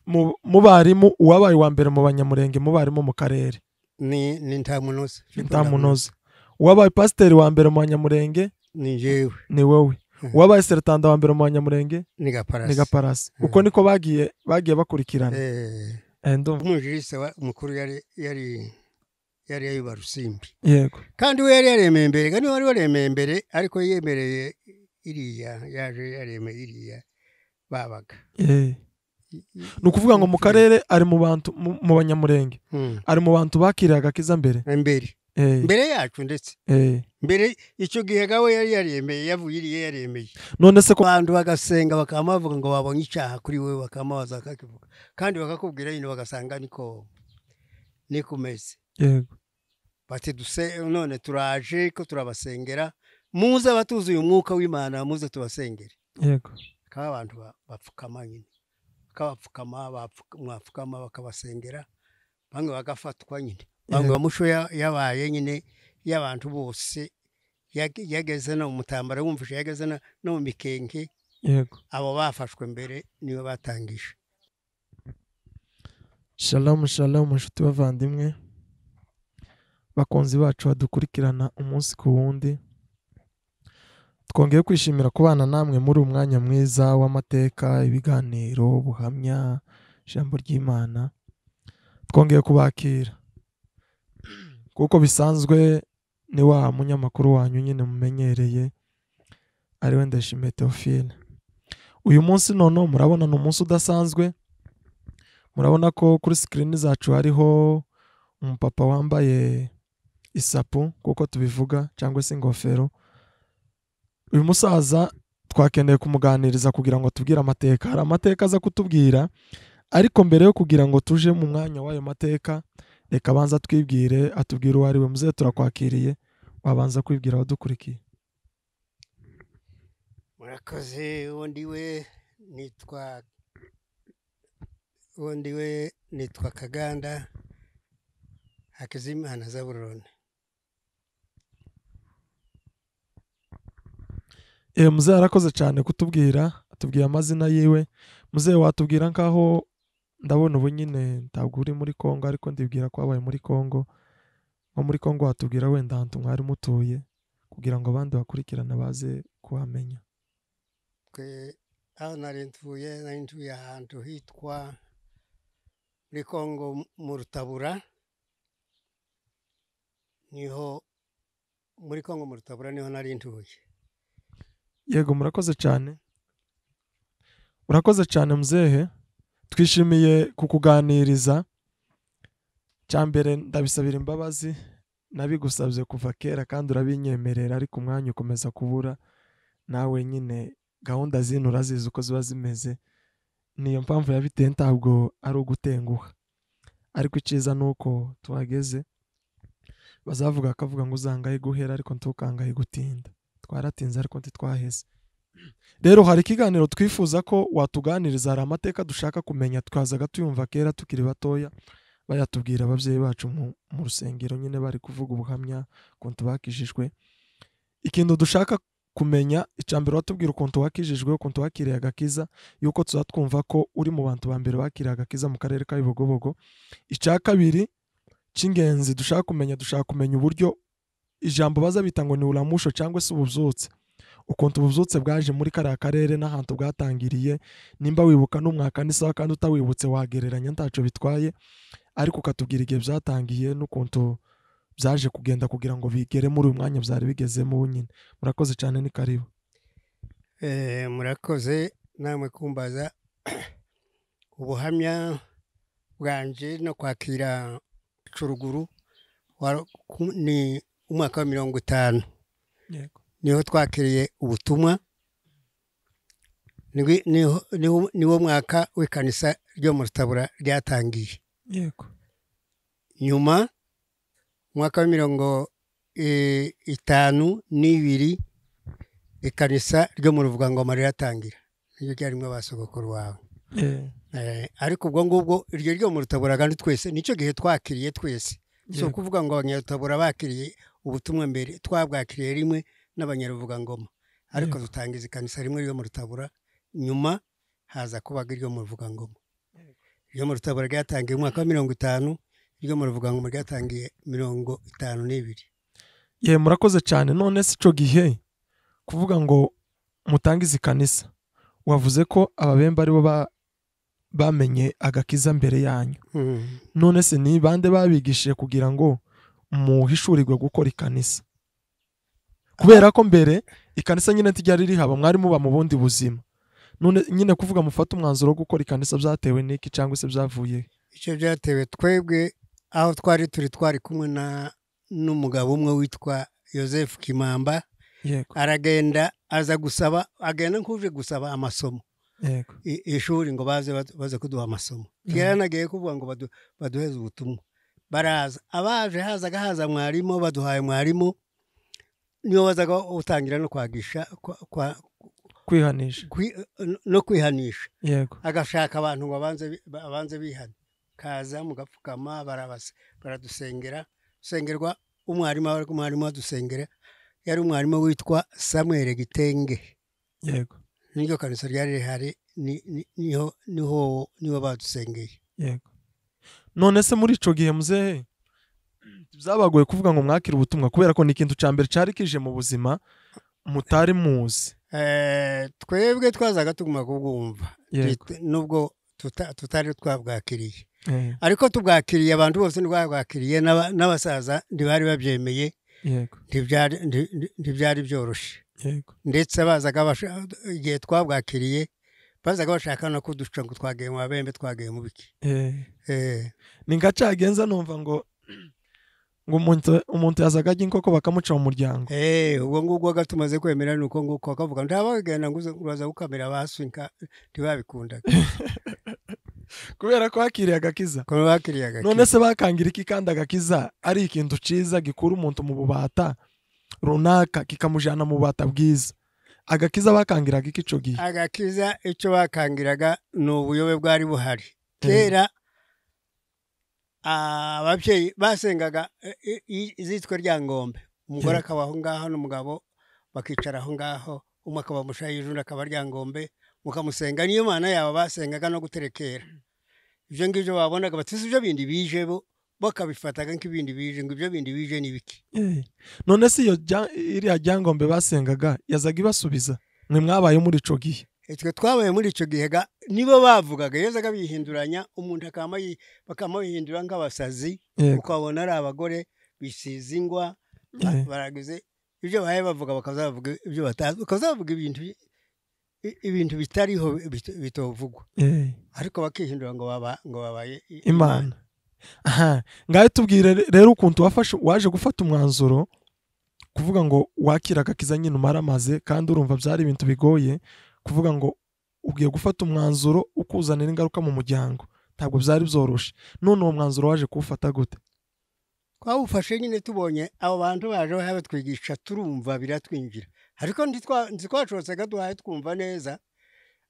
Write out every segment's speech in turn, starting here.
Mu barimu uwabaye wa mbere mu Banyamurenge mu barimu mu karere ni Ntamunoza. Ntamunoza. Uwabaye pasiteri wa mbere mu Banyamurenge ni jewe. Ni wowe. Uwabaye seretanda wa mbere mu Banyamurenge ni Gaparasi. Ni Gaparasi. Uko niko bagiye bakurikirana. Umujirisi mukuru yari Ayuba Rusimbi. Yego. Kandi we yari yaremeye imbere, kandi wari waremeye imbere ariko yemereye iriya yaje yaremeye iriya babaga. Ni ukuvuga ngo mu karere ari mu bantu mu Banyamurenge. Ari mu bantu bakiriye agakiza mbere. Mbere. Mbere yacu ndetse. Mbere icyo gihe gawe yari yaremeye yavuye iriya yaremeye. None se ko abantu bagasenga bakama bavuga ngo babonye icyaha kuri wewe bakamabaza bakakivuga. Kandi bakakubwira nyine bagasanga niko kumeze. Yego. Bati duse none turaje ko turabasengera muze abatuzuye umwuka w'Imana muze tubasengere. Yego. Akaba abantu bapfukama nyine. Bakabapfukama mwapfukama bakabasengera bamwe bagafatwa nyine. Bamwe bamusho yabaye nyine y'abantu bose yageze no mutambara wumvishe yageze no mu mikenke. Yego. Abo bafashwe mbere niwe batangije. Shalom shalom nshuti bavandimwe bakunzi bacu badukurikirana umunsi ku wundi, twongeye kwishimira kubana namwe muri umwanya mwiza w'amateka, ibiganiro, ubuhamya, ijambo ry'Imana. Twongeye kubakira kuko bisanzwe ni wa munyamakuru wanyu nyine mumenyereye ari we Ndayishimiye Theophile. Uyu munsi none murabona ni umunsi udasanzwe. Murabona ko kuri screen zacu hariho umupapa wambaye isapu kuko tubivuga cyangwa se ingofero. Uyu musaza twakeneye kumuganiriza kugira ngo tubwire amateka. Hari amateka aza kutubwira, ariko mbere yo kugira ngo tuje mu mwanya w'ayo mateka reka abanza twibwire, atubwire uwo ari we. Muzehe turakwakiriye, wabanza kwibwira abadukurikiye. Murakoze. Uwo ndiwe nitwa Kaganda Hakizimana Zaburoni. Muzehe arakoze cyane kutubwira, atubwiye amazina yiwe. Muzehe watubwira nkaho ndabona ubu nyine ntabwo uri muri Kongo ariko ndibwira ko wabaye muri Kongo. Nko muri Kongo watubwira wenda ahantu mwari mutuye kugira ngo abandi bakurikirana baze kuhamenya. Twe aho nari ntuye ahantu hitwa muri Kongo mu Rutabura. Niho muri Kongo mu Rutabura niho nari ntuye. Yego, murakoze cyane. Urakoze cyane muzehe. Twishimiye kukuganiriza. Cyambere ndabisabira imbabazi, nabigusabye kuva kera kandi urabinyemerera ariko umwanya ukomeza kubura. Nawe nyine gahunda zino urazizi uko ziba zimeze. Niyo mpamvu yabiteye, ntabwo ari ugutenguha. Ariko icyiza nuko tuhageze bazavuga akavuga ngo uzangaye guhera ariko ntukangaye gutinda. Twaratinze ariko ntitwaheze. Rero hari ikiganiro twifuza ko watuganiriza, hari amateka dushaka kumenya twazaga tuyumva kera tukiri batoya bayatubwira ababyeyi bacu mu rusengero nyine bari kuvuga ubuhamya ukuntu bakijijwe. Ikintu dushaka kumenya icambere watubwira ukuntu wakijijwe, ukuntu wakiriye agakiza, yuko tuzatwumva ko uri mu bantu ba mbere bakiriye agakiza mu karere ka Bibogobogo. Icya kabiri cy'ingenzi dushaka kumenya uburyo ijambo baza bita ngo ni uramusho cyangwa se ububyutse, ukuntu ububyutse bwaje muri kariya karere n'ahantu bwatangiriye. Nimba wibuka n'umwaka n'isaha kandi utawibutse wagereranya ntaco bitwaye, ariko ukatubwira igihe byatangiye n'ukuntu byaje kugenda kugira ngo bigere muri uyu mwanya byari bigezemo nyine. Murakoze cyane, ni karibu. Murakoze namwe kumbaza ubuhamya bwanje no kwakira Curuguru ni umwaka wa 50. Yego. Niho twakiriye ubutumwa, niwo mwaka w'ikanisa ryo mu Rutabura ryatangiye. Yego. Nyuma mwaka wa 52 ikanisa ryo mu Ruvugangoma riratangira, niryo ryarimo basogokuru wawe. Ariko ubwo ngubwo iryo ryo mu Rutabura kandi twese nicyo gihe twakiriye twese. So kuvuga ngo abanyarutabura bakiriye ubutumwa mbere, twabwakiriye rimwe n'abanyaruvugangoma, ariko dutangiza ikanisa rimwe ryo mu Rutabura, nyuma haza kubaga iryo mu Ruvugangoma. Iryo mu Rutabura ryatangiye mu mwaka wa 50, iryo mu Ruvugangoma ryatangiye 52. Ye, murakoze cyane. None se ico gihe kuvuga ngo mutangize ikanisa, wavuze ko ababembe aribo bamenye agakiza mbere yanyu. None se ni bande babigishije kugira ngo muhishurirwe gukora ikanisa? Kubera ko mbere ikanisa nyine ntiryari rihaba, mwari muba mu bundi buzima. None nyine kuvuga mufate umwanzuro wo gukora ikanisa byatewe n'iki cyangwa se byavuye? Icyo byatewe, twebwe aho twari turi twari kumwe n'umugabo umwe witwa Joseph Kimamba. Yego. Aragenda aza gusaba, agenda nk'uje gusaba amasomo. Yego. Ishuri ngo baze kuduha amasomo. Yaranagiye kuvuga ngo baduheze ubutumwa. Baraza, abaje hazaga haza mwarimu, baduhaye mwarimu niyo wazaga utangira no kwagisha kwihanisha, no kwihanisha. Yego. Agashaka abantu ngo abanze bihane, kaza mugapfukama, baradusengera, sengerwa umwarimu, ari umwarimu adusengera, yari umwarimu witwa Samuel Gitenge. Yego. Niryo kanisa ryari rihari, niho badusengeye. Yego. None se muri ico gihe muzehe byabagoye kuvuga ngo mwakire ubutumwa, kubera ko ni ikintu ca mbere cari kije mu buzima mutari muzi? Twebwe twazaga tuguma kubwumva nubwo tutari twabwakiriye. Ariko tubwakiriye, abantu bose ntibabwakiriye, n'abasaza ntibari babyemeye. Yego. Ntibyari byoroshe. Yego. Ndetse bazaga igihe twabwakiriye bazaga bashaka no kuduca ngo twagiye mu babembe, twagiye mu biki. Ni nka cagenza numva ngo umuntu yazaga ajya inkoko bakamuca mu muryango. Ubwo ngubwo gatumaze kwemera nuko nguko akavuga ntabagenda ngo uraza gukamera baswinka, ntibabikundaga. Kubera ko hakiriye agakiza. Ko bakiriye agakiza. None se bakangira iki kandi agakiza ari ikintu ciza gikura umuntu mu bubata runaka kikamujana mu bubata bwiza. Agakiza bakangiraga iki ico gihe? Agakiza icyo bakangiraga ni ubuyobe bwari buhari. Kera ababyeyi basengaga izitwa Ryangombe, umugore akaba aho ngaho n'umugabo bakicara aho ngaho, umwe akaba mushayije undi akaba Ryangombe, mukamusenga niyo mana yabo basengaga no guterekera. Ibyo ngibyo babonaga bati ibyo bindi bije bo bakabifataga nk'ibindi bije, ngo ibyo bindi bije ni biki. None se iyo iriya Ryangombe basengaga yazaga ibasubiza? Mwe mwabaye muri ico gihe? Twe twabaye muri ico gihe nibo bavugaga, yazaga bihinduranya, umuntu bakamubihindura nk'abasazi, ukabona ari abagore bisize ingwa, baragize ibyo bahaye bavuga, bakazavuga ibyo batazi, bakazavuga ibintu bitariho bitovugwa. Ariko bakihindura ngo babaye Imana. Aha, ngaye tubwire rero ukuntu waje gufata umwanzuro kuvuga ngo wakira agakiza nyine umaramaze, kandi urumva byari ibintu bigoye kuvuga ngo ugiye gufata umwanzuro ukuzanira ingaruka mu muryango, ntabwo byari byoroshe. None uwo mwanzuro waje kuwufata gute? Twawufashe nyine tubonye abo bantu baje batwigisha, turumva biratwinjira, ariko ntitwacotse duhaye twumva neza,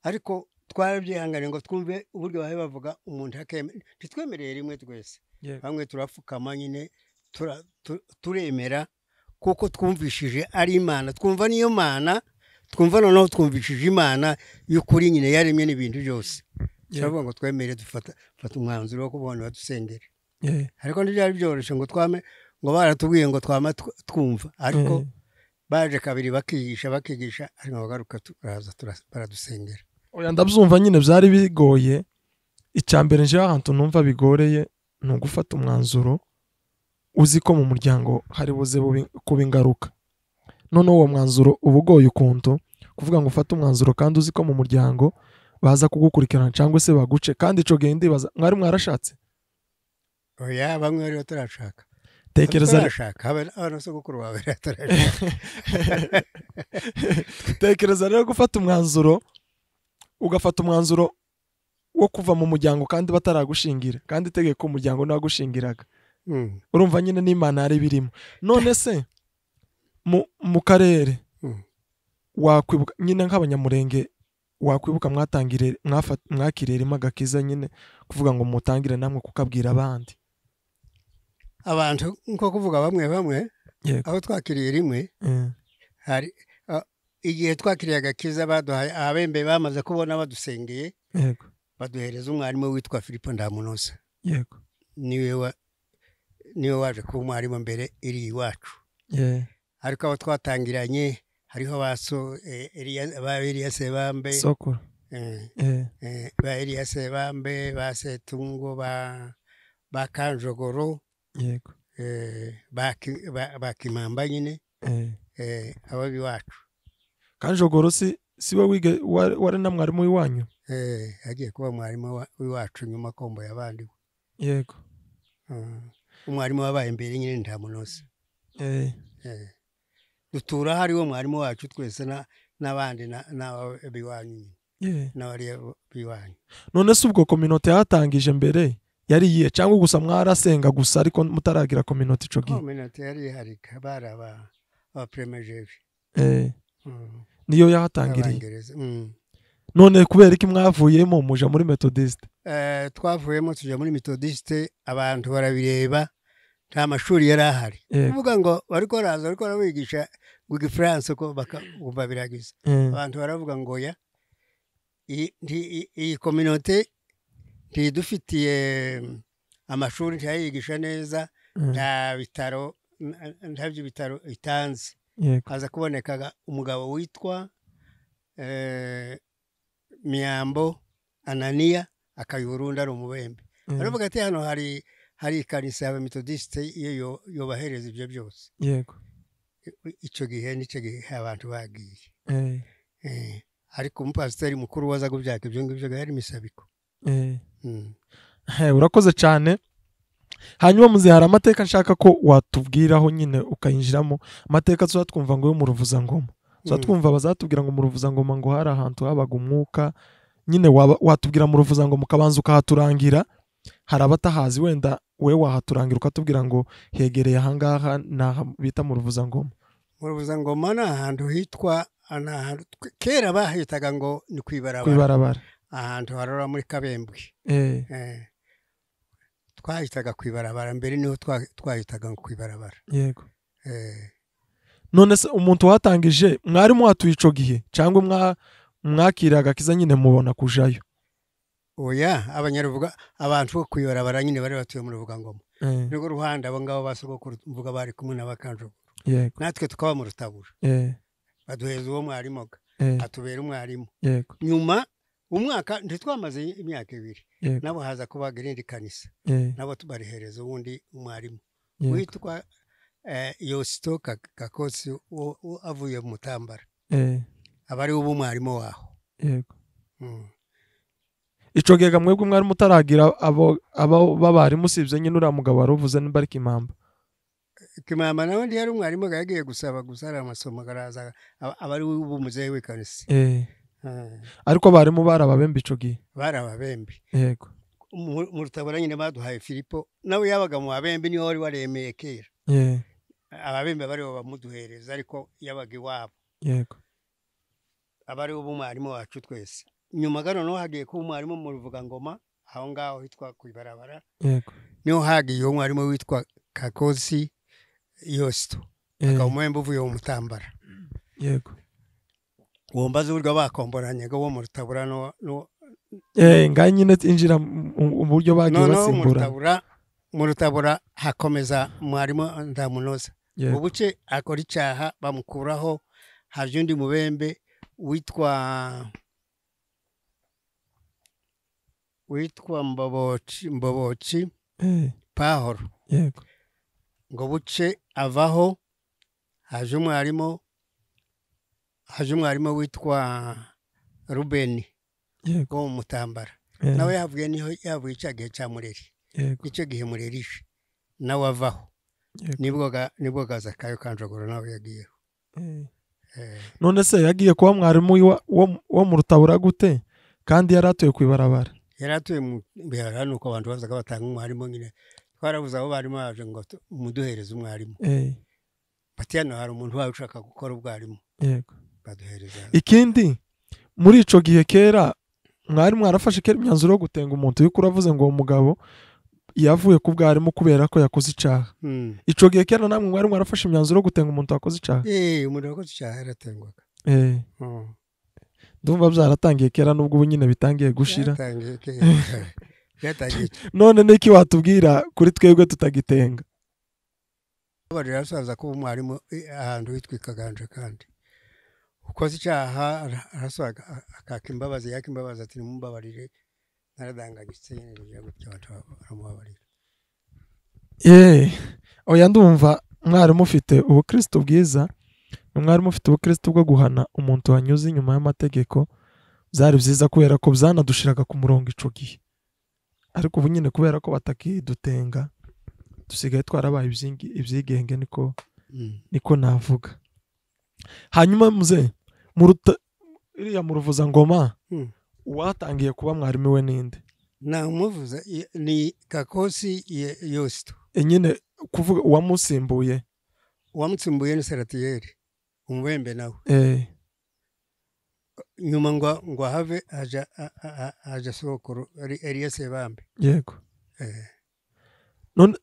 ariko twarabyihangane ngo twumve uburyo bahe bavuga umuntu akemera. Ntitwemereye rimwe twese, bamwe turapfukama nyine turemera kuko twumvishije ari Imana, twumva niyo Mana, twumva noneho twumvishije Imana y'ukuri nyine yaremye n'ibintu byose. Turavuga ngo twemere, dufata umwanzuro wo kubona badusengere. Ariko ntibyari byoroshye ngo twame ngo baratubwiye ngo twama twumva, ariko baje kabiri bakigisha ariko bagaruka turaza baradusengera. Oya, ndabyumva nyine byari bigoye. Icya mbere nje ahantu numva bigoreye ni ugufata umwanzuro uzi ko mu muryango hari buze kuba ingaruka. None uwo mwanzuro uba ugoye ukuntu kuvuga ngo ufate umwanzuro kandi uzi ko mu muryango baza kugukurikirana cyangwa se baguce, kandi ico gihe ndibaza mwari mwarashatse? Oya, bamwe bari batarashaka. Tekereza barashaka, abana sogokuru bawe batarashaka. Tekereza rero gufata umwanzuro, ugafata umwanzuro wo kuva mu muryango kandi bataragushingira, kandi itegeko umuryango ntiwagushingiraga. Urumva nyine n'Imana yari birimo. None se mu karere wakwibuka nyine nk'abanyamurenge, wakwibuka mwatangire mwakirira agakiza nyine kuvuga ngo mutangire namwe kukabwira abandi? Abantu nko kuvuga bamwe bamwe aho twakiriye rimwe, hari igihe twakiriye agakiza baduhaye abembe bamaze kubona badusengeye. Yego. Baduhereza umwarimu witwa Filipo Ndamunoza. Yego. Niwe waje kuba umwarimu mbere iri iwacu. Ariko abo twatangiranye hariho ba Eliya Sebambe, Sokuru, ba Eliya Sebambe, ba Setungo, ba Kanjogoro. Yego. Ba Kimamba nyine, abo iwacu. Kanjogoro si we wige wari na mwarimu w'iwanyu? Agiye kuba mwarimu w'iwacu nyuma kombo yabandi. Yego. Umwarimu wabaye mbere nyine Ndamunoza. Dutura hariwo mwarimu wacu twese n'abandi n'abiwanyu. N'abari biwanyu. None se ubwo communauté yatangije mbere yari yiye cyangwa gusa mwarasenga gusa ariko mutaragira communauté ico gihe? Communauté yari ihari, bari aba premejeje. Niyo yahatangiriye. None kubera iki mwavuyemo muja muri Methodiste? Twavuyemo tuja muri Methodiste, abantu barabireba nta mashuri yari ahari. Kuvuga ngo bariko baraza bariko barabigisha igifaransa ko bakumva biragize. Abantu baravuga ngo ya iyi communauté ntidufitiye amashuri, ntiyayigisha neza, nta bitaro, nta bitaro itanze. Haza kuboneka umugabo witwa Miyambo Anania akayurunda ari umubembe. Aravuga ati hano hari ikanisa ya Methodiste iyo yobahereza ibyo byose. Yego. Icyo gihe nicyo gihe abantu bagiye. Ariko umupasiteri mukuru waza kubyaka ibyo ngibyo yari Misabiko. Urakoze cyane. Hanyuma muze hari amateka nshaka ko watubwiraho nyine ukayinjiramo. Amateka tuzatwumva ngo yo mu Ruvuzangoma. Tuzatwumva bazatubwira ngo mu Ruvuzangoma ngo hari ahantu habaga umwuka nyine, watubwira mu Ruvuzangoma ukabanza ukahaturangira. Hari abatahazi wenda we wahaturangira ukatubwira ngo hegereye ahangaha na bita mu Ruvuzangoma. Mu Ruvuzangoma ni ahantu hitwa, kera bahitaga ngo ni kwibarabara. Kwibarabara. Ahantu harora muri Kabembwe. Twahitaga kwibarabara mbere, niho twahitaga ngo kwibarabara. Yego. None se umuntu watangije mwari mwatuye ico gihe cyangwa mwakiraga kiza nyine mubona kujayo? Oya, abanyaruvuga abantu bo kwibarabara nyine bari batuye mu Ruvugangoma. Niko ruhanda abo ngabo basogokuru mvuga bari kumwe n'abakanjogoro. Yego. Natwe tukaba mu Rutabura. Baduheza uwo mwarimu atubera umwarimu. Yego. Nyuma umwaka ntitwamaze imyaka ibiri, nabo haza kubaga irindi kanisa, nabo tubarihereza uwundi umwarimu witwa Yosito Kakosi avuye mu Mutambara. Abari ubu mwarimu waho. Yego. Ico gihe mwebwe mwari mutaragira abo babarimu usibye nyine uriya mugabo waruvuze nimba ari Kimamba? Kimamba nawe ndi yari umwarimu yagiye gusaba gusara amasomo garaza abari ubu muzehe w'ikanisa. Ariko abarimu barababembe ico gihe? Barababembe. Yego. Mu Rutabura nyine baduhaye Filipo, nawe yabaga mu babembe niho wari waremeye kera. Ababembe bari bamuduhereza ariko yabaga iwabo. Yego. Abari ubu mwarimu wacu twese. Nyuma gano no hagiye kuba umwarimu mu Ruvugangoma aho ngaho hitwa kwibarabara. Yego. Niho hagiye umwarimu witwa Kakosi Yosto. Akaba umwembe uvuye mu Mutambara. Yego. Uwo mbaze uburyo bakomboranye ngo wo mu Rutabura no ngaye nyine injira mu buryo bagiye basimbura. Mu Rutabura hakomeza mwarimu Ndamunoza. Ubuce akora icyaha bamukuraho, haje undi mubembe witwa Mboboci Pahoro. Yego. Ngo buce avaho, haje umwarimu witwa Rubeni. Yego. Wo mu Mutambara. Nawe yavuye niho yavuye icya gihe cya Mureri. Yego. Icyo gihe Murerishe nawe avaho. Nibwo Zakayo Kanjogoro nawe yagiyeho. None se yagiye kuba mwarimu wo mu Rutabura gute kandi yaratuye kwibarabara? Yaratuye mu biharara, nuko abantu bazaga batanga umwarimu nyine. Twarabuze abo barimu baje ngo muduhereze umwarimu. Bati hano hari umuntu wawe ushaka gukora ubwarimu. Yego. Baduhereza. Ikindi muri ico gihe kera mwari mwarafashe kera imyanzuro yo gutenga umuntu yuko uravuze ngo uwo mugabo yavuye ku bwarimu kubera ko yakoze icaha. Ico gihe kera namwe mwari mwarafashe imyanzuro yo gutenga umuntu wakoze icaha? Umuntu wakoze icaha yaratengwaga. Ndumva byaratangiye kera nubwo ubu nyine bitangiye gushira. None niki watubwira kuri twebwe tutagitenga? Barira saza kuba umwarimu ahantu hitwa Ikaganje, kandi ukoze icyaha arasaga akaka imbabazi, yaka imbabazi ati nimumbabarire naradanganyitse nyine gutyo, abantu baramubabarira. Oya ndumva mwarimu ufite ubukristo bwiza, mwarimu ufite ubukristo bwo guhana umuntu wanyuze inyuma y'amategeko. Byari byiza kubera ko byanadushiraga ku murongo ico gihe, ariko ubu nyine kubera ko batakidutenga dusigaye twarabaye ibyigenge, niko navuga. Hanyuma muze iriya mu Ruvuzangoma uwatangiye kuba mwarimu we ninde? Namuvuza ni Kakosi Yosito. Nyine kuvuga uwamusimbuye. Uwamusimbuye ni Saratiyeri umubembe nawe. Nyuma ngo have aja sokuru Eliya Sebambe. Yego. None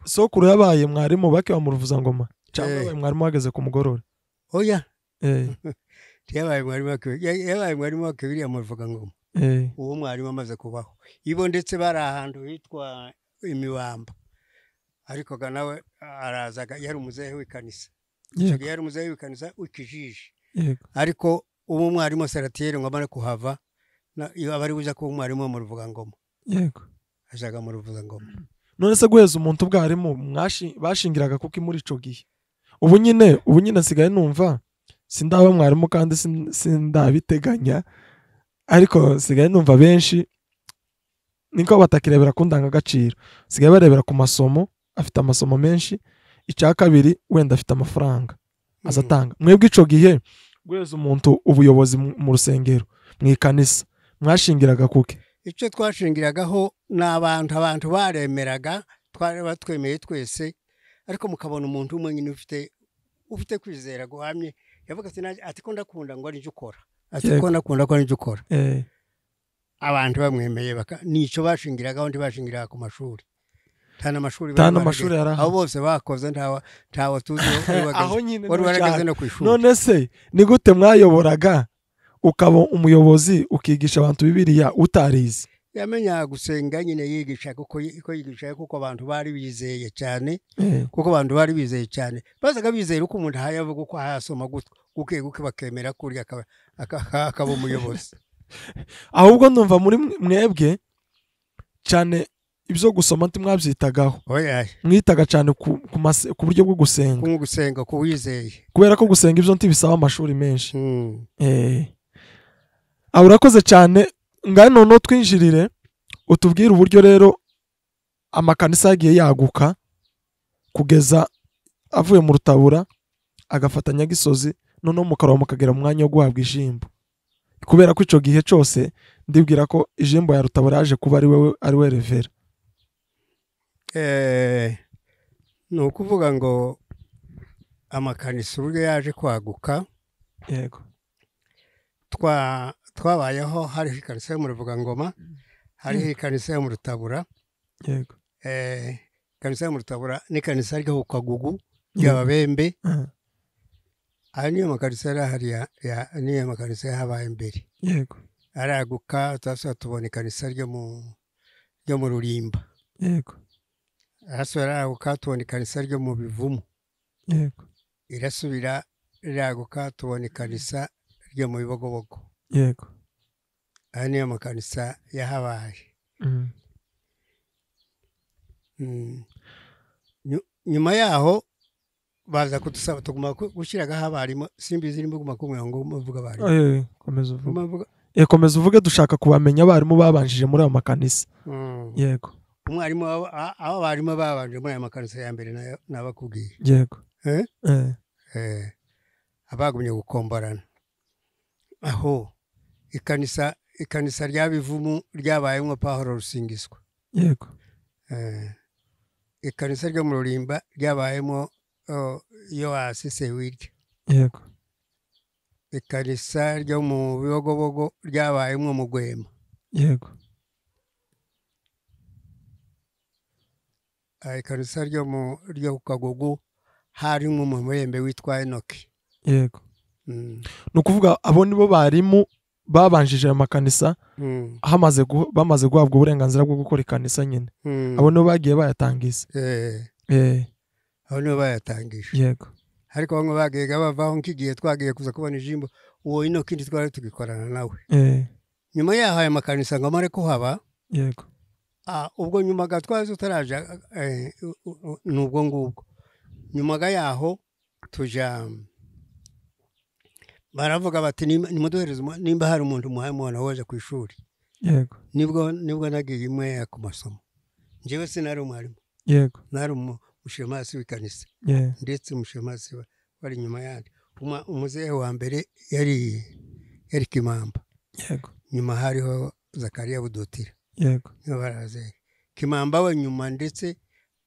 sokuru yabaye mwarimu bake wa mu Ruvuzangoma cyangwa yabaye mwarimu wageze ku mugorore? Oya. Yabaye mwarimu wake, yabaye mwarimu wake biriya mu Ruvuzangoma. Uwo mwarimu amaze kubaho ibo, ndetse bari ahantu hitwa Imibamba, ariko nawe arazaga, yari umuzehe w'ikanisa. Yari umuzehe w'ikanisa w'ikijiji. Ariko uwo mwarimu Saratiyeri ngo amare kuhava, abari buza kuba umwarimu mu Ruvuzangoma. Yego. Ajaga mu Ruvuzangoma. None se guheza umuntu ubwarimu bashingiraga kuko muri ico gihe? Ubu nyine nsigaye numva sindaba mwarimu kandi sindabiteganya, ariko nsigaye numva benshi niko batakirebera ku ndangagaciro, sigaye barebera ku masomo, afite amasomo menshi, icya kabiri wenda afite amafaranga azatanga. Mwebwe ico gihe guheza umuntu ubuyobozi mu rusengero mu ikanisa mwashingiraga kuke? Icyo twashingiragaho ni abantu baremeraga, twari batwemeye twese, ariko mukabona umuntu umwe nyine ufite kwizera guhamye, yavuga ati ko ndakunda ngo ari ukora, ati ko ndakunda ko ari ukora. Abantu bamwemeye nico bashingiragaho, ntibashingiraga ku mashuri. Nta n'amashuri yaraha. Abo bose bakoze ntawa tuzi wari warageze no ku ishuri. None se ni gute mwayoboraga ukaba umuyobozi ukigisha abantu Bibiliya utarize? Yamenya gusenga nyine, yigisha kuko yigisha kuko abantu bari bizeye cyane, kuko abantu bari bizeye cyane bazaga bizera uko umuntu ahayavuga uko ahasoma guke guke bakemera kurya akaba umuyobozi. Ahubwo ndumva muri mwebwe cyane ibyo gusoma ntimwabyitagaho, mwitaga cyane ku buryo bwo gusenga, ku gusenga ku wizeye, kubera ko gusenga ibyo ntibisaba amashuri menshi. Urakoze cyane. Ngaho noneho twinjirire utubwire uburyo rero amakanisa yagiye yaguka kugeza avuye mu Rutabura agafata Nyagisozi, noneho mukaraba mukagera mu mwanya wo guhabwa ijimbo, kubera ko ico gihe cyose ndibwira ko ijimbo ya Rutabura yaje kuba ari we revera. Ni ukuvuga ngo amakanisa uburyo yaje kwaguka, yego, twabayeho hariho ikanisa yo mu Ruvugangoma, hariho ikanisa yo mu Rutabura, yego, ikanisa yo mu Rutabura n'ikanisa ryo ku Kagugu ry'Ababembe. Ayo niyo makanisa yari ahari, niyo makanisa yahabaye mbere. Yego. Araguka turasubira tubona ikanisa ryo mu Rurimba. Yego. Arasubira araguka tubona ikanisa ryo mu Bivumu. Yego. Irasubira iraguka tubona ikanisa ryo mu Bibogobogo. Yego. Ayo niyo makanisa yahabaye. Nyuma yaho baza kudusaba tuguma gushyiragaho abarimu, simbizi nimba uguma kumwe ngo muvuga abarimu. Komeza uvuge. Komeza uvuge, dushaka kubamenya abarimu babanjije muri ayo makanisa. Yego. Umwarimu abo abarimu babanje muri ayo makanisa ya mbere nabakubwiye. Yego. Abagumye gukomborana. Aho ikanisa rya Bivumu ryabayemo Pahoro Rusingiswa. Yego. Ikanisa ryo mu Rurimba ryabayemo Yohasi Sewirya. Yego. Ikanisa ryo mu Bibogobogo ryabayemo Mugwema. Yego. Ikanisa ryo mu ryo Kagugu harimo umubembe witwa Enoki. Yego. Ni ukuvuga abo nibo barimu babanjije ayo makanisa, bamaze guhabwa uburenganzira bwo gukora ikanisa nyine. Abo nibo bagiye bayatangiza. Abo nibo bayatangije. Yego. Ariko bamwe bagiye bavaho nk'igihe twagiye kuza kubona ijimbo, uwo ino kindi twari tugikorana nawe. Nyuma yaho aya makanisa ngo amare kuhaba. Yego. Ubwo nyuma ga twari tutaraja nubwo ngubwo. Nyuma ga yaho tuja baravuga bati nimuduhereze nimba hari umuntu muhaye umwana waje ku ishuri. Yego. Nibwo nagiye imwe ku masomo. Njyewe sinari umwarimu. Yego. Nari umushemasi w'ikanisa. Ndetse umushemasi wari inyuma yandi. Umuzehe wa mbere yari Kimamba. Yego. Nyuma hariho Zakariya Budutira. Yego. Nibo barazehe. Kimamba we nyuma ndetse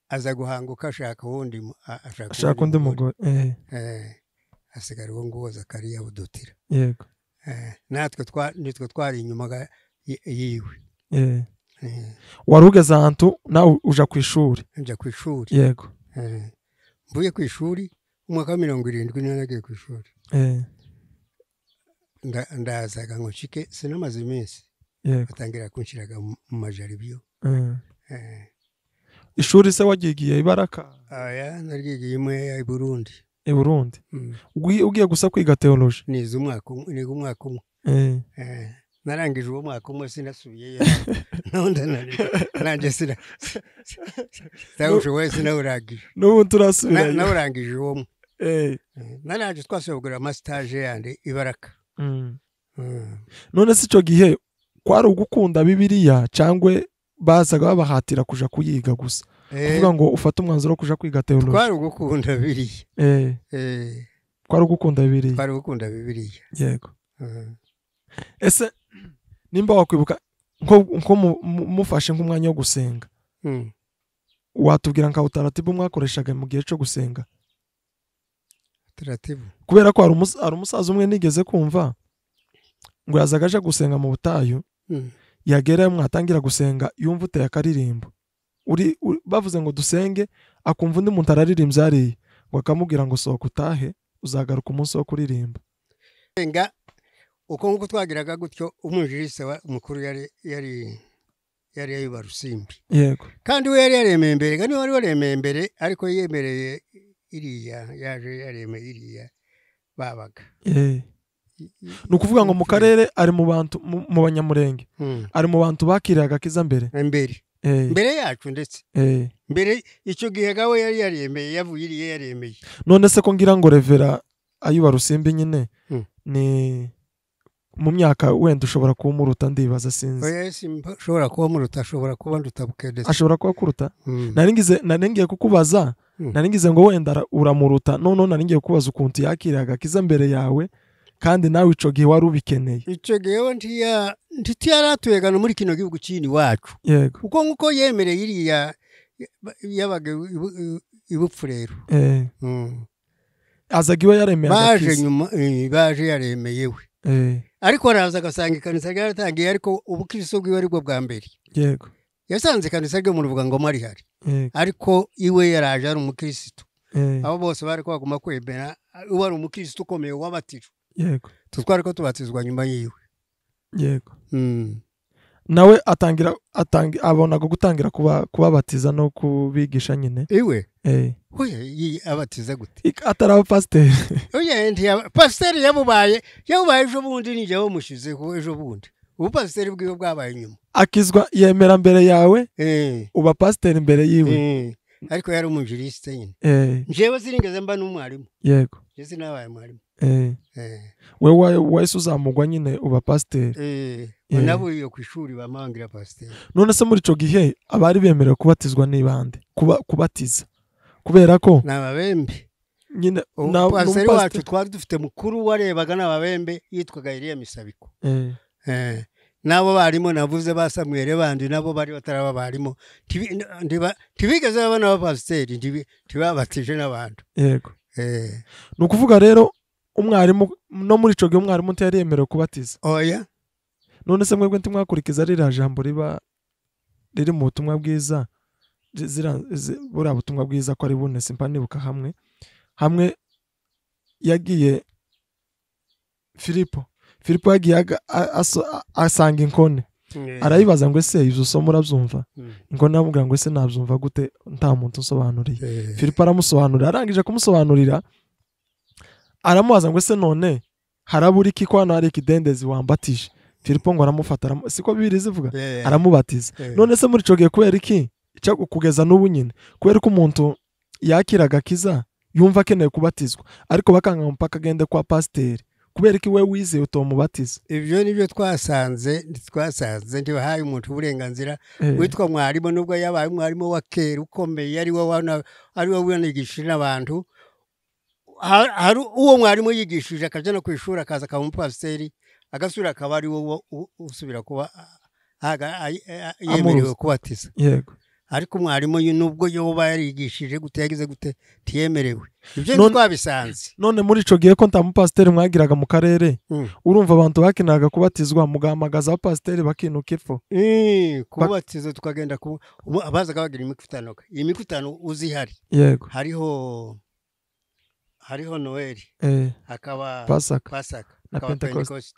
aza guhanguka ashaka uwundi ashaka undi mugore. Asigara uwo nguwo Zakariya Budutira. Yego. Natwe nitwe twari inyuma yiwe. Wari ugeze ahantu nawe uja ku ishuri. Nja ku ishuri. Yego. Mvuye ku ishuri umwaka wa 70 niho nagiye ku ishuri. Ndazaga ngo nshike sinamaze iminsi. Yego. Batangira kunshiraga mu majaribio. Ishuri se wagigiye Ibaraka? Aya naryigiye imwe i Burundi. I Burundi. Ugiye gusa kwiga theology? Nize umwaka umwe. Narangije uwo mwaka umwe sinasubiyeyo. Nonda naranje sina. Tawushoboye sinawurangije. N'ubu turasubirayo. Nawurangije uwo mwe. Naraje twasubira amastage yandi Ibaraka. None se ico gihe kwari ugukunda Bibiliya cyangwa bazaga babahatira kuja kuyiga gusa? Kuvuga ngo ufate umwanzuro wo kuja kwiga theology. Kwari ugukunda Bibiliya. Kwari ugukunda Bibiliya. Kwari ugukunda Bibiliya. Yego. Ese nimba wakwibuka nko mufashe nk'umwanya wo gusenga, watubwira nka utaratibu mwakoreshaga mu gihe cyo gusenga? Utaratibu. Kubera ko hari umusaza umwe nigeze kumva ngo yazaga aje gusenga mu butayu, yagera mwatangira gusenga yumva uteye akaririmbo. Uri bavuze ngo dusenge, akumva undi muntu araririmbye hariya, ngo akamubwira ngo sohoka utahe uzagaruka umunsi wo kuririmba. Senga uko nguko twagiraga gutyo, umujiriste mukuru yari Ayuba Rusimbi. Yego. Kandi we yari yaremeye mbere, kandi wari waremeye mbere ariko yemereye iriya yaje yaremeye iriya babaga. Ni ukuvuga ngo mu karere ari mu bantu mu Banyamurenge. Ari mu bantu bakiriye agakiza mbere. Mbere. Mbere yacu ndetse. Mbere icyo gihe gawe yari yaremeye yavuye iriya yaremeye. None se ko ngira ngo Revera Ayuba Rusimbi nyine ni mu myaka wenda ushobora kumuruta ndibaza sinzi. Oya simshobora kuba muruta, ashobora kuba nduta bukedetse. Ashobora kuba kuruta? Naringize kukubaza, naringize ngo wenda uramuruta, none naringiye kukubaza ukuntu yakiriye agakiza mbere yawe kandi nawe ico gihe wari ubikeneye. Ico gihe ntiyaratuye muri kino gihugu cyini wacu. Yego. Uko nguko yemereye iriya yabaga ibupfurero. Azaga iwe yaremeye agakiza. Baje nyuma baje yaremeye we. Ariko araza agasanga ikanisa ryaratangiye, ariko ubukristo bwiwe aribwo bwa mbere. Yego. Yasanze ikanisa ryo mu Ruvuga ngo mari hari. Ariko iwe yaraje ari umukristo. Abo bose bari kwaguma kwemera uwo ari umukristo ukomeye wabatijwe. Yego. Tutwari ko tubatizwa nyuma yiwe. Yego. Nawe atangira abonaga gutangira kubabatiza no kubigisha nyine. Iwe? Oya abatiza gute? Ataraba pasiteri. Oya pasiteri yabubaye ejo bundi nije bamushizeho ejo bundi. Ubu pasiteri bwiwe bwabaye nyuma. Akizwa yemera mbere yawe? Uba pasiteri mbere yiwe. Ariko yari umujiriste nyine. Njyewe sinigeze mba n'umwarimu. Yego. Njye sinabaye mwarimu. Wewe wahise uzamugwa nyine uba pasiteri. Nabuye ku ishuri bamangira pasiteri. None se muri ico gihe abari bemerewe kubatizwa n'ibande? Kubatiza. Kubera ko n'ababembe. Nyine pasiteri wacu twari dufite mukuru warebaga n'ababembe yitwaga Eliya Misabiko. Nabo barimo navuze ba Samuel bandi nabo bari bataraba barimo ntibigeze baba n'abapasiteri ntibabatije n'abantu. Yego. Ni ukuvuga rero umwarimu no muri ico gihe umwarimu ntiyari yemerewe kubatiza. Oya. None se mwebwe ntimwakurikiza ririya jambo riba riri mu butumwa bwiza, buriya butumwa bwiza ko ari bune simpa nibuka hamwe yagiye Filipo yagiye asanga inkone, arayibaza ngo ese ibyo usoma urabyumva? Inkone aramubwira ngo ese nabyumva gute nta muntu unsobanuriye? Filipo aramusobanurira, arangije kumusobanurira aramubaza ngo ese none harabura iki ko hano hari ikidendezi wambatije? Filipo ngo aramufata, siko Bibiliya ivuga, aramubatiza. None se muri ico gihe kubera iki kugeza n'ubu nyine, kubera ko umuntu yakira agakiza yumva akeneye kubatizwa, ariko bakanga mpaka agende kwa pasiteri, kubera iki we wizeye utomubatiza? Ibyo nibyo twasanze ntibahaye umuntu uburenganzira witwa mwarimu, nubwo yabaye umwarimu wa kera ukomeye, ari we wanigishije n'abantu. Hari uwo mwarimu yigishije akaja no kwishura akaza akaba umupasiteri, agasubira akaba ari wo usubira kuba yemerewe kubatiza. Yego. Ariko umwarimu nubwo yoba yarigishije gute yagize gute ntiyemerewe. Ibyo twabisanze. None muri ico gihe ko nta mupasiteri mwagiraga mu karere, urumva abantu bakenaga kubatizwa mugahamagaza abapasiteri bakinuka epfo. Kubatiza tukagenda abazaga bagira imikutano. Iyi mikutano uzihari. Yego. Hariho Noeli, hakaba Pasaka na Pentecost.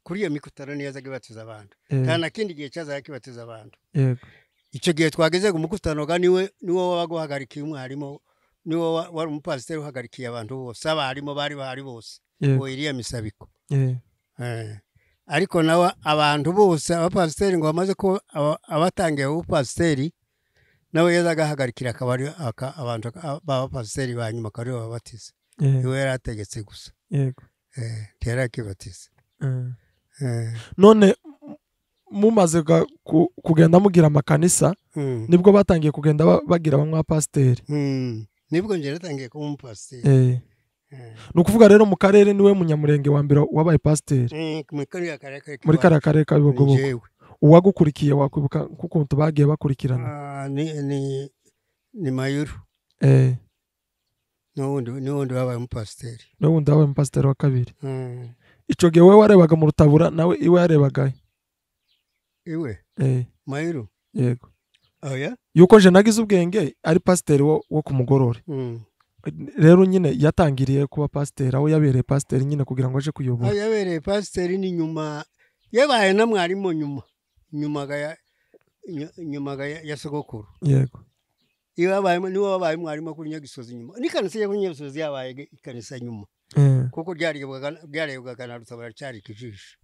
Kuri iyo mikutano niyo yazaga ibatiza abantu. Nta na kindi gihe cyazaga kibatiza abantu. Yego. Icyo gihe twageze ku mukutano ga niwe wabaga uhagarikiye umwarimu, niwe wari umupasiteri uhagarikiye abantu bose, abarimu bari bahari bose, ngo iriya misabiko. Ariko nawe abantu bose abapasiteri ngo bamaze ko abatangiye ubupasiteri, nawe yazaga ahagarikira akaba ari abantu b'abapasiteri ba nyuma akaba aribo babatiza. Iwe yari ategetse gusa. Yego. Ntiyari akibatiza. None mumaze kugenda mugira amakanisa, nibwo batangiye kugenda bagira bamwe abapasiteri. Nibwo nje natangiye kuba umupasiteri. Ni ukuvuga rero mu karere niwe munyamurenge wa mbere wabaye pasiteri. Muri kariya karere ka Bibogobogo. Uwagukurikiye wakwibuka kukuntu bagiye bakurikirana? Ni Mayuru. N'uwundi wabaye umupasiteri. N'uwundi wabaye umupasiteri wa kabiri. Ico gihe wewe warebaga mu Rutabura, nawe iwe yarebagaye? Iwe? Mayuru? Yego. Oya? Yuko je nagize ubwenge ari pasiteri wo kumugorore. Rero nyine yatangiriye kuba pasiteri, aho yabereye pasiteri nyine kugira ngo aje kuyobora. Aho yabereye pasiteri ni nyuma, yabaye na mwarimu nyuma. Nyuma ya sogokuru. Yego. Niwe wabaye mwarimu kuri Nyagisozi nyuma. Ni kanisa ya Nyagisozi yabaye ikanisa nyuma. Kuko byarebwaga na Rutabura cyari kijisho.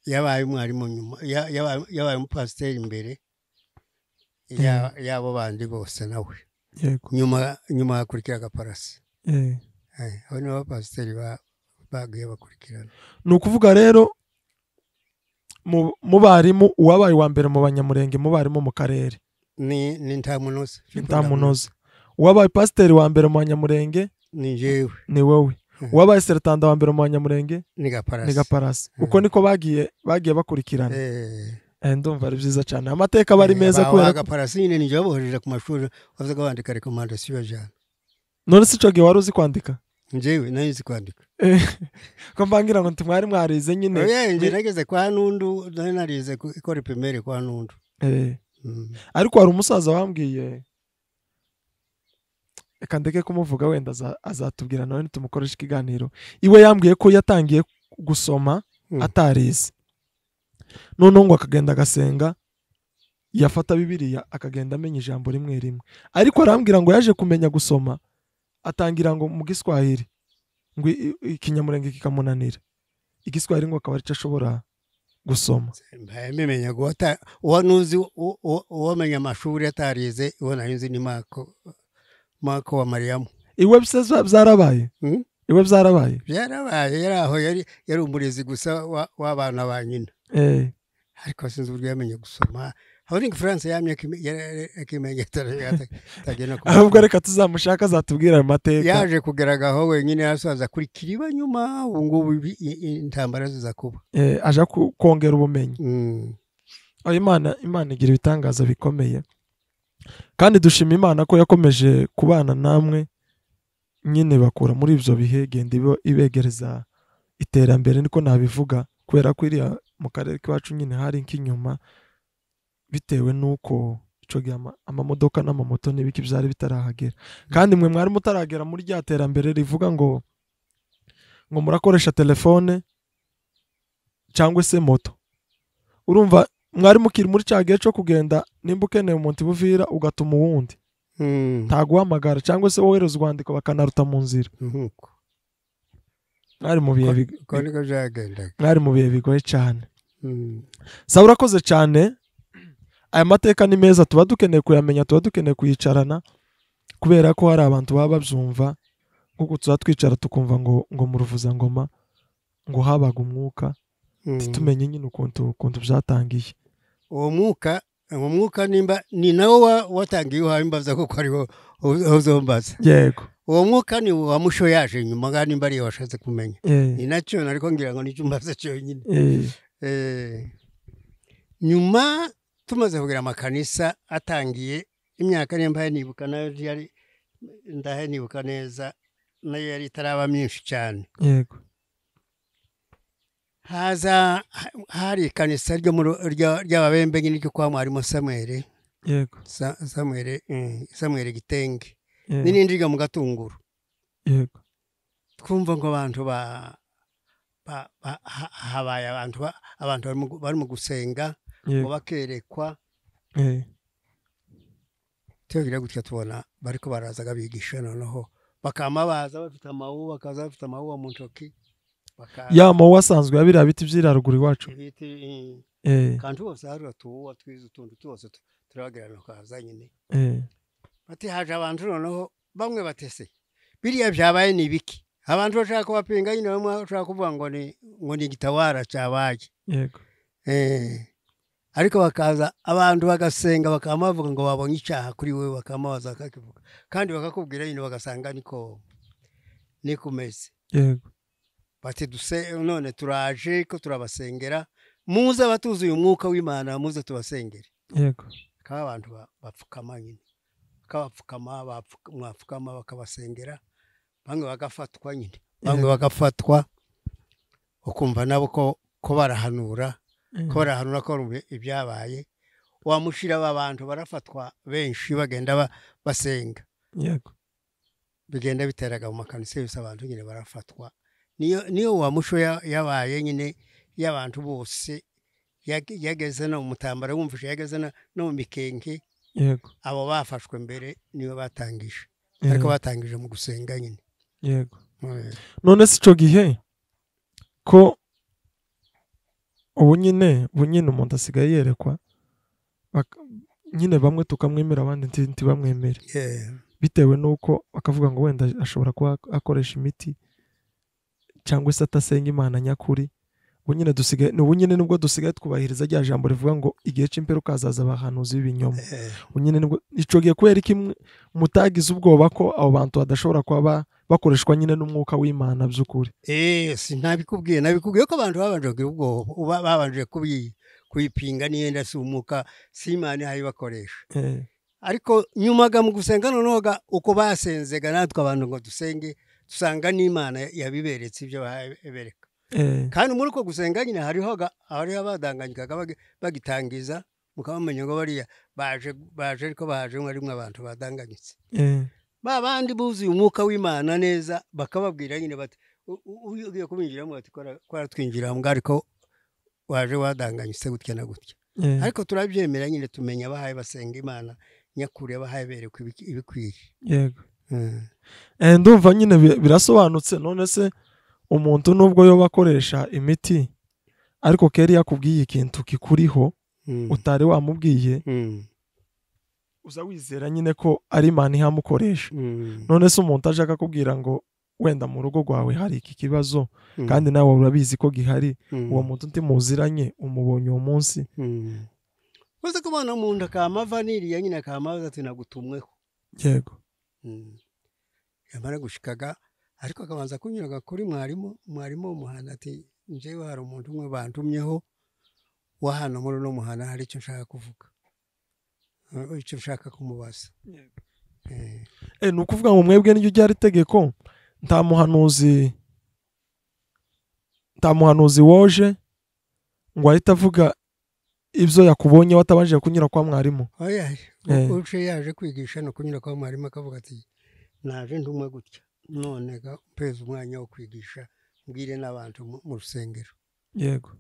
Yabaye umwarimu nyuma, yabaye umupasiteri imbere yabo bandi bose nawe. Yego. Nyuma hakurikiraga Parasi. Abo ni abapasiteri bagiye bakurikirana. Ni ukuvuga rero mu barimu uwabaye wa mbere mu banyamurenge mu barimu mu karere ni Ntamunoza. Ntamunoza. Uwabaye pasiteri wa mbere mu banyamurenge ni jewe. Ni wowe. Uwabaye seretanda wa mbere mu banyamurenge ni Gaparasi. Ni Gaparasi. Uko niko bagiye bakurikirana. Ndumva ari byiza cyane. Amateka bari meza kubera Gaparasi nyine nije babohereje ku mashuri bavuga bandika recommandation bajana. None se ico gihe wari uzi kwandika? Njyewe nari nzi kwandika. Ko mbangira ngo ntimwari mwarize nyine. Oya, nje nageze kwa Nundu, nari narize ikora primaire kwa Nundu. Ariko hari umusaza wambwiye, reka ndeke kumuvuga wenda azatubwira nawe nitumukoresha ikiganiro. Iwe yambwiye ko yatangiye gusoma atarize. Noneho ngo akagenda agasenga, yafata Bibiliya akagenda amenya ijambo rimwe rimwe. Ariko arambwira ngo yaje kumenya gusoma atangira ngo mu Giswahili, ngo ikinyamurenge kikamunanira. Igiswahili ngo akaba arico ashobora gusoma. Mbemenya guta uwanuzi uwamenya amashuri atarize, uwo nari ni Mako wa Mariamu. Iwe byarabaye? Iwe byarabaye? Byarabaye, yari aho yari umurezi gusa w'abana ba nyina. Ariko sinzi uburyo yamenye gusoma. Aho ni France yamye akimenya atagenda ku. Ahubwo reka tuzamushaka azatubwira ayo mateka. Yaje kugeragaho wenyine asaza kuri kiriba nyuma, ubu ngubu intambara ziza kuba. Aja kongera ubumenyi. Aho Imana igira ibitangaza bikomeye. Kandi dushima Imana ko yakomeje kubana namwe nyine bakura muri ibyo bihe, genda ibegereza iterambere, niko nabivuga, kubera ko iriya mu karere k'iwacu nyine hari nk'inyuma bitewe nuko Ico gihe amamodoka n'amamoto n'ibiki byari bitarahagera, kandi mwe mwari mutaragera muri rya terambere rivuga ngo murakoresha telefone cyangwa se moto. Urumva mwari mukiri muri cya gihe cyo kugenda, nimba ukeneye umuntu Buvira ugatuma uwundi, ntaguhamagara cyangwa se wohereza urwandiko bakanaruta mu nzira. Mwari mu bihe mwari mu bihe bigoye cyane. Sawa, urakoze cyane. Aya mateka ni meza, tuba dukeneye kuyamenya, tuba dukeneye kuyicarana, kubera ko hari abantu baba babyumva nkuko tuba twicara tukumva ngo mu Ruvuzangoma ngo habaga umwuka, tumenye nyine ukuntu byatangiye. Uwo mwuka nimba ni nawo watangiye uhaye imbaza kuko ariwo uzombaza. Yego. Uwo mwuka ni wa musho yaje nyuma ga nimba ari washatse kumenya. Ni nacyo nariko ngira ngo nicyo mbaza cyonyine. Nyuma tumaze kugira amakanisa atangiye imyaka nimba nibuka nayo yari ndahe nibuka neza nayo yari itaraba myinshi cyane. Yego. Haza hari ikanisa ry'ababembe nyine ryo kwa mwarimu Samuel. Yego. Samuel Gitenge. N'irindi ryo mu Gatunguru. Yego. Twumva ngo abantu habaye abantu bari mu gusenga ngo bakerekwa. Tugira gutya tubona bariko barazaga bigisha, noneho bakama baza bafite amawuwa, bakaza bafite amawuwa mu ntoki. Ya mawuwa asanzwe ya biti by'iraruguru iwacu. Ibiti kandi bose hari atuwa twize utuntu twose turabagerana kaza nyine. Bati haje abantu noneho bamwe batese biriya byabaye ni biki, abantu bashaka kubapinga nyine, bamwe bashaka kuvuga ngo ni igitawara cyabaye. Yego. Ariko bakaza abantu bagasenga bakama bavuga ngo babonye icyaha kuri wewe, bakama baza bakakivuga kandi bakakubwira nyine, bagasanga niko kumeze. Yego. Bati duse none turaje ko turabasengera, muze abatuzuye umwuka w'Imana muze tubasengere. Yego. Akaba abantu bapfukama nyine, bakabapfukama, mwapfukama bakabasengera, bamwe bagafatwa nyine, bamwe bagafatwa ukumva nabo ko barahanura, ko barahanura ko ibyabaye. Wamushira abantu barafatwa benshi bagenda basenga. Yego. Bigenda biteraga mu makanisa yose abantu nyine barafatwa. Niyo wa musho yabaye nyine y'abantu bose yageze no mutambara wumvishe yageze no mu mikenke. Yego. Abo bafashwe mbere niyo batangije, ariko batangije mu gusenga nyine. Yego. None si ico gihe ko ubu nyine umuntu asigaye yerekwa nyine bamwe tukamwemera abandi ntibamwemere. Bitewe nuko bakavuga ngo wenda ashobora kuba akoresha imiti cyangwa se atasenga Imana nyakuri. Ubu dusigaye n'ubu nyine nubwo dusigaye twubahiriza rya jambo rivuga ngo igihe c'imperuka hazaza abahanuzi b'ibinyoma. Ubu nyine nubwo ico gihe kubera iki mutagize ubwoba ko abo bantu badashobora kuba bakoreshwa nyine n'umwuka w'Imana by'ukuri? Sinabikubwiye, nabikubwiye ko abantu babanje kugira ubwoba, babanje kuyipinga niyenda si umwuka si Imana hayibakoresha. Ariko nyuma ga mu gusenga noneho uko basenzega natwe abantu ngo dusenge dusanga n'Imana yabiberetse ibyo babereka. Kandi muri uko gusenga nyine hariho abadanganyikaga bagitangiza, mukabamenya ngo bariya baje ariko baje mwe abantu badanganyitse. Ba bandi buzuye umwuka w'Imana neza bakababwira nyine bati ugiye kubinjiramo bati kwaratwinjira mbwa ariko waje wadanganyitse gutya na gutya. Ariko turabyemera nyine tumenya abahaye basenga Imana nyakuri, abahaye berekwa ibikwiye. Yego. Ndumva nyine birasobanutse. None se umuntu nubwo yo bakoresha imiti ariko keri yakubwiye ikintu kikuriho utari wamubwiye, uza wizera nyine ko ari Imana ihamukoresha. None se umuntu aje akakubwira ngo wenda mu rugo rwawe hari iki kibazo kandi nawe urabizi ko gihari, uwo muntu ntimuziranye umubonye uwo munsi. Uze kubona umuntu akamava niriya nyine akamava ati nagutumweho. Yego. Yamara gushikaga ariko akabanza kunyuraga kuri mwarimu w'umuhana ati njyewe hari umuntu umwe bantumyeho wa hano muri uno muhana, hari icyo nshaka kuvuga, icyo nshaka kumubaza. Ni ukuvuga ngo mwebwe n'iryo ryari itegeko, nta muhanuzi woje ngo ahita avuga ibyo yakubonye watabanje kunyura kwa mwarimu. Oya, uce yaje kwigisha no kunyura kwa mwarimu akavuga ati naje ndumwe gutya none ga mpeza umwanya wo kwigisha mbwire n'abantu mu rusengero. Yego.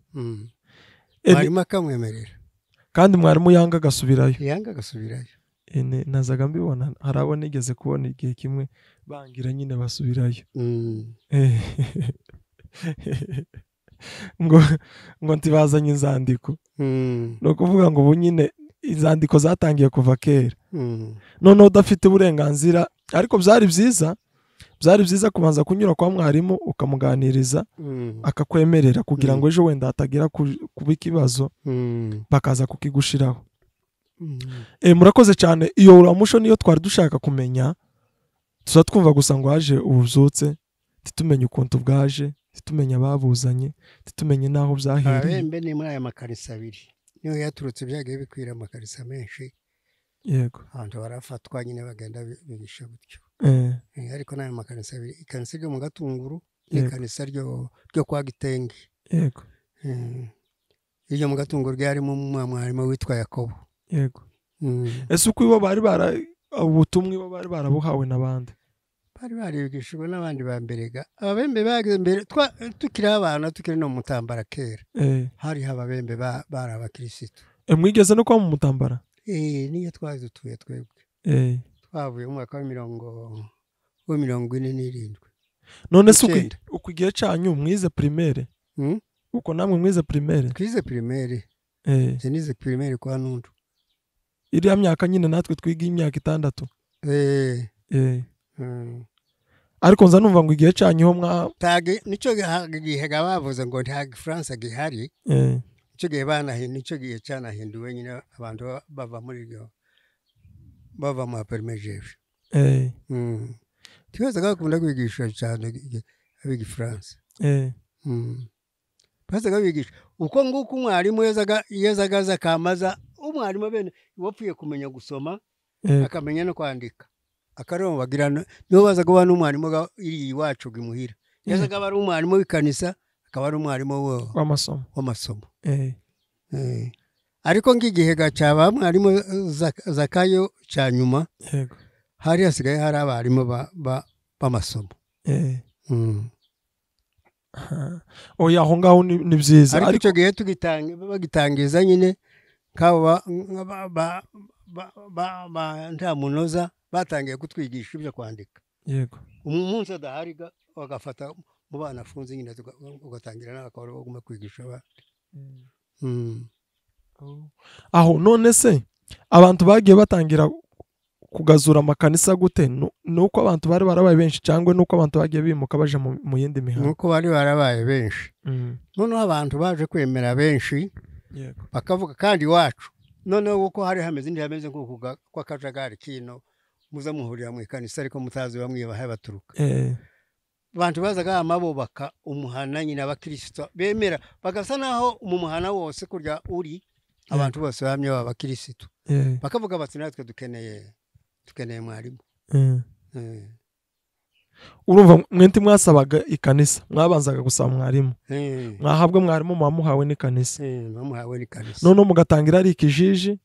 Mwarimu akamwemerera. Kandi mwarimu yanga agasubirayo. Yanga agasubirayo. Nazaga mbibona hari abo nigeze kubona igihe kimwe bangira nyine basubirayo. Ngo ntibazanye inzandiko. Ni ukuvuga ngo ubu nyine inzandiko zatangiye kuva kera. Noneho udafite uburenganzira, ariko byari byiza kubanza kunyura kwa mwarimu ukamuganiriza akakwemerera kugira ngo ejo wenda hatagira kuba ikibazo bakaza kukigushiraho. Murakoze cyane. Iyo uramusho niyo twari dushaka kumenya, tuza twumva gusa ngo haje ububyutse, titumenye ukuntu bwaje, titumenye ababuzanye, titumenye naho byahereye. Ababembe ni muri aya makanisa abiri niyo yaturutse, byagiye bikwira amakanisa menshi. Yego. Abantu barafatwa nyine bagenda bigisha gutyo. Ariko n'aya makanisa abiri, ikanisa ryo mu Gatunguru n'ikanisa ryo kwa Gitenge. Yego. Iryo mu Gatunguru ryarimo umwarimu witwa Yakobo. Yego. Ese uko ibo bari bara ubutumwa ibo bari barabuhawe n'abandi? Bari barigishijwe n'abandi ba mbere. Ababembe bageze mbere tukiri abana, tukiri no mutambara kera. Hari ababembe bari abakirisitu. Mwigeze no kwa mu mutambara? Niyo twadutuye twebwe. Twavuye mu mwaka wa 47. None se uko igihe cyanyu mwize primaire? Uko namwe mwize primaire? Twize primaire. Nize primaire kwa Nundu. Iriya myaka nyine natwe twiga imyaka 6. Ariko nza numva ngo igihe cyanyu ho mwa tage nico gihe bavuze ngo nta Gifaransa gihari. Nico gihe nico gihe cyanahinduwe nyine abantu bava muri iryo bava mu permejeje. Twese gakunda kwigisha cyane abigifaransa. Bazaga bigisha uko nguko umwarimu yezaga kamaza umwarimu bene wapfuye kumenya gusoma akamenya no kwandika akaroma bagirana niho bazaga ba n'umwarimu iri iwacu gimuhira yazaga bari umwarimu w'ikanisa akaba ari umwarimu w'amasomo. Ariko ngigihe gacaba mwarimu Zakayo cya nyuma. Yego. Hari hasigaye hari abarimu b'amasomo. Oya aho ngaho ni byiza. Ariko icyo gihe bagitangiza nyine kaba nta munoza batangiye kutwigisha ibyo kwandika. Yego. Umunsi adahari bagafata mu bana afunze nyine ugatangira n'abakora baguma kwigisha abandi. Aho none se abantu bagiye batangira kugazura amakanisa gute? Nuko abantu bari barabaye benshi cyangwa nuko abantu bagiye bimuka baje mu yindi mihanda? Nuko bari barabaye benshi. Noneho abantu baje kwemera benshi. Yego. Bakavuga kandi iwacu noneho uko hari hameze indi hameze nko kwa kajagari kino muza muhurira mu ikanisa ariko mutazi bamwe bahaye baturuka. Abantu bazaga amabubaka umuhana nyina abakristo bemera bagasa naho mu muhana wose kurya uri abantu bose bamye b'abakristo. Bakavuga bati natwe dukeneye mwarimu. Urumva mwenti mwasabaga ikanisa mwabanzaga gusaba mwarimu. Mwahabwa mwarimu mwamuhawe n'ikanisa. Mwamuhawe n'ikanisa. None mugatangira ari ikijiji.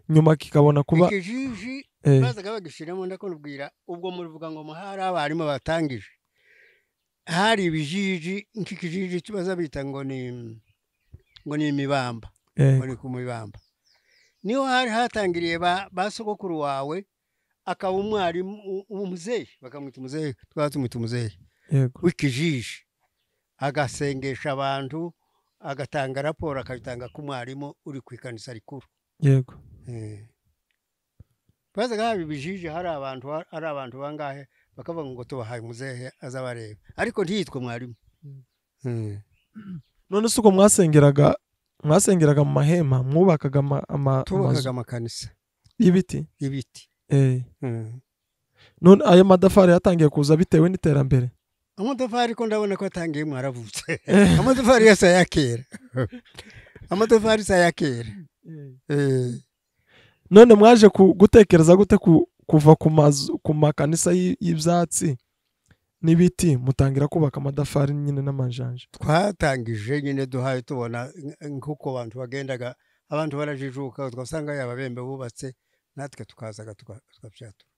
Nyuma kikabona kuba ikijiji bazaga bagishiramo ndakubwira ubwo muruvuga ngo muhari abarimu batangije. Hari ibijiji nk'ikijiji kibaza bita ngo ni imibamba. Ngo ni ku mibamba. Niho hari hatangiriye ba sogokuru wawe akaba umwarimu umuzehe bakamwita umuzehe twatumwita umuzehe. Yego. W'ikijiji agasengesha abantu agatanga raporo akabitanga ku mwarimu uri ku ikanisa rikuru. Yego. Bazaga haba ibijiji hari abantu bangahe bakavuga ngo tubahaye umuzehe azabareba ariko ntiyitwe mwarimu. None se uko mwasengeraga mu mahema mwubakaga tubakaga amakanisa y'ibiti? Ibiti. None ayo madafari yatangiye kuza bitewe n'iterambere? Amatafari ko ndabona ko atangiye mwaravutse. Amatafari yose ya kera. Amatafari ya kera. None mwaje gutekereza gute kuva ku mazu ku makanisa y'ibyatsi n'ibiti mutangira kubaka amatafari nyine n'amajanja? Twatangije nyine duhaye tubona nkuko abantu bagendaga Abantu barajijuka, twasanga yababembe bubatse, natwe tukazaga tukabyatura.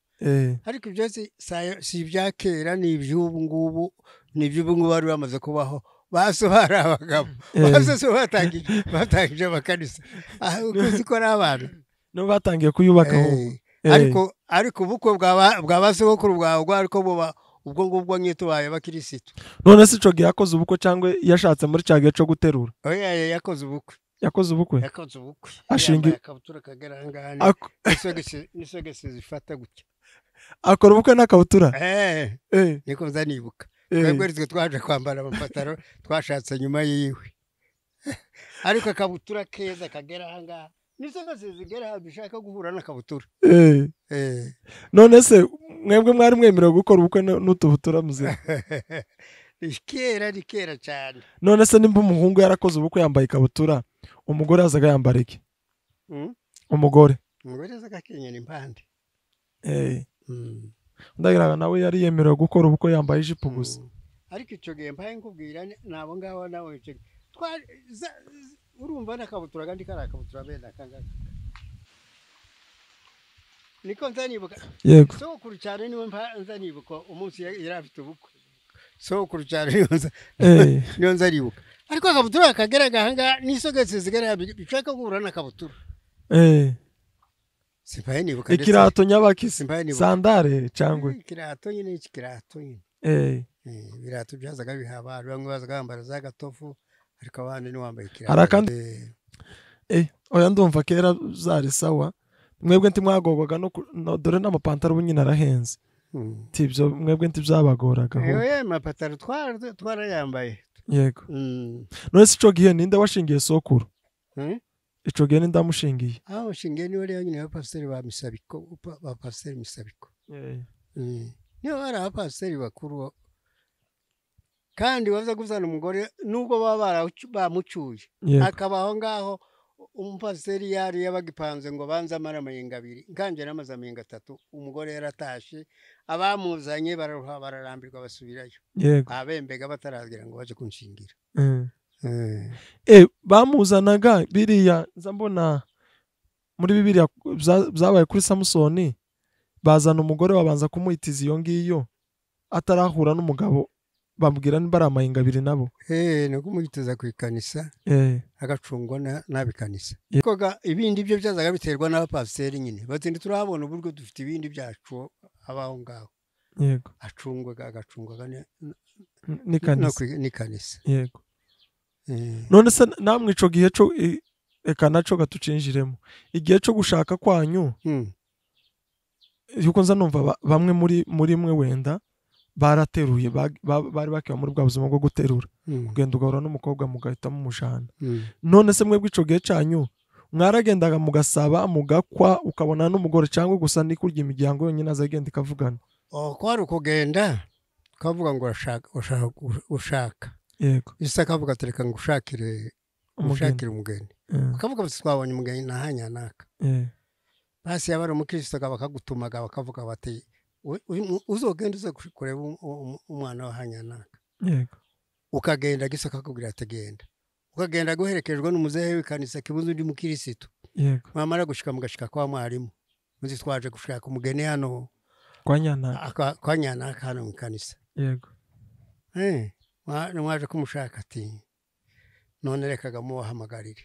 Ariko ibyo si ibya kera, ni iby'ubu ngubu, ni iby'ubu ngubu bari bamaze kubaho. Baso bari abagabo, baso batangije amakanisa, uzi ko ari abana no batangiye kuyubaka. Ariko ubukwe bwa basogokuru bwawe ariko buba ubwo ngubwo nyitubaye abakirisitu. None se ico gihe yakoze ubukwe cyangwa yashatse muri cya gihe cyo guterura? Oya, yakoze ubukwe. Yakoze ubukwe? Yakoze ubukwe. Ashingiye akabutura kagera ahangaha, n'isogisi zifata gutya. Akora ubukwe n'akabutura? Niko nza nibuka. Twebwe twe twaje kwambara amapataro twashatse nyuma yiwe. Ariko akabutura keza kagera ahangaha, n'isogisi zigera bishaka guhura n'akabutura. None se mwebwe mwari mwemerewe gukora ubukwe n'utubutura muze? Kera ni kera cyane. None se nimba umuhungu yarakoze ubukwe yambaye ikabutura, umugore azaga yambara iki? Umugore azaga akenyera impande. Ndagira nawe yari yemerewe gukora ubukwe yambaye ijipo gusa. Ariko icyo gihe mbaye nkubwira nabo ngabo nawe icyo urumva n'akabutura kandi kari akabutura bene akangaka. Niko nzanibuka. Yego. Sokuru cyane niwe nzanibuka umunsi yari afite ubukwe. Sokuru cyane niwe nzanibuka. Ariko akabutura kageraga ahangaha n'isogisi zigera bishaka guhura n'akabutura. Simbaye nibuka. Ikirato nyabakisi. Sandare cyangwa ikirato nyine, ikirato nyine. Ibirato byazaga biha bamwe bazaga bambara za gatofu, ariko abandi ni wambaye ikirato. Harakandi oya ndumva kera zari sawa. Mwebwe ntimwagogwaga no dore n'amapantaro ubu nyine arahenze. Tibyo mwebwe ntibyabagoraga. Oya amapantaro twarayambaye. Yego. None se ico gihe ninde washingiye sokuru? Ico gihe ninde amushingiye? Aho shingiye ni wari nyine abapasiteri ba Misabiko, ba pasiteri Misabiko. Niyo bari abapasiteri bakuru. Kandi waza kuzana umugore nubwo baba bamucyuye akabaho ngaho. Umupasiteri yari yabagipanze ngo banze amara amayenga abiri, nkanje namaze amayenga atatu, umugore yaratashe, abamuzanye bararuha bararambirwa basubirayo. Abembega bataragira ngo baje kunshingira. Bamuzanaga biriya nza mbona muri Bibiliya byabaye kuri Samusoni, bazana umugore babanza kumuhitiza iyo ngiyo atarahura n'umugabo, bamubwira niba ari amayenga abiri nabo. Ni ukumuhitiza ku ikanisa, agacungwa n'abikanisa. Koga ibindi byo byazaga biterwa n'abapasiteri nyine, batindi turahabona uburyo dufite ibindi byacu abaho ngaho. Yego. Acungwaga agacungwaga n'ikanisa. Yego. None se namwe ico gihe cyo eka naco gatucinjiremo, igihe cyo gushaka kwanyu, yuko nza numva bamwe muri mwe wenda barateruye, bari bakiba muri bwa buzima bwo guterura, kugenda ugahura n'umukobwa mugahita mumujana. None se mwebwe ico gihe canyu mwaragendaga mugasaba mugakwa ukabona n'umugore, cyangwa gusa ni kurya imiryango yonyine azagenda ikavugana? Kwari ukugenda ukavuga ngo ushaka. Yego. Isa akavuga ati reka ngushakire umugeni. Ukavuga bati twabonye umugeni nahanya naka. Basi yaba ari umukristo bakagutumaga bakavuga bati uzogenda uze kureba umwana wa Hanyanaka. Yego. Ukagenda gisa akakubwira ati genda. Ukagenda guherekejwe n'umuzehe w'ikanisa kibuze undi mukirisitu. Yego. Mwamara gushika mugashika kwa mwarimu. Muzi twaje gushaka umugeni hano kwa Nyanaka. Kwa Nyanaka hano mu kanisa. Yego. Mwaje kumushaka ati none rekaga muwahamagarire.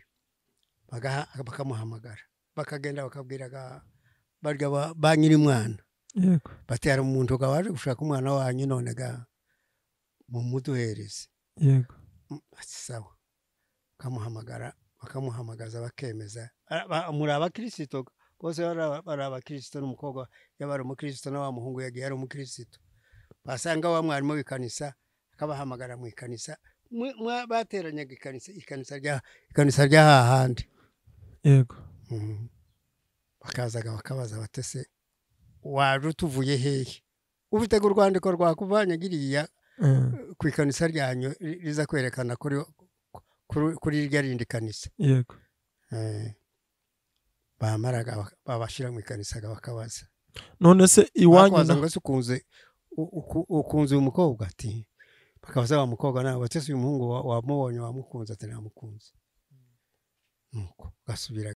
Bakamuhamagara. Bakagenda bakabwiraga barya ba nyiri mwana. Yego. Bati hari umuntu waje gushaka umwana wanyu none ga mumuduhereze. Yego. Sawa. Bakamuhamagara, bakamuhamagaza bakemeza. Muri abakristo bose bari abakristo, n'umukobwa yaba ari umukristo na wa muhungu yagiye ari umukristo. Basanga wa mwarimu w'ikanisa akabahamagara mu ikanisa, bateranyaga ikanisa rya hahandi. Yego. Bakazaga bakabaza batese waje utuvuye hehe? Ufite urwandiko rwakuvanye giriya ku ikanisa ryanyu riza kwerekana kuri irya rindi kanisa. Yego. Bamaraga babashira mu ikanisa bakabaza. None se iwanyu ngo ukunze ukunze umukobwa ati bakabaza wa mukobwa nawe batese uyu muhungu wamubonye wamukunze ati namukunze. Nuko ugasubira.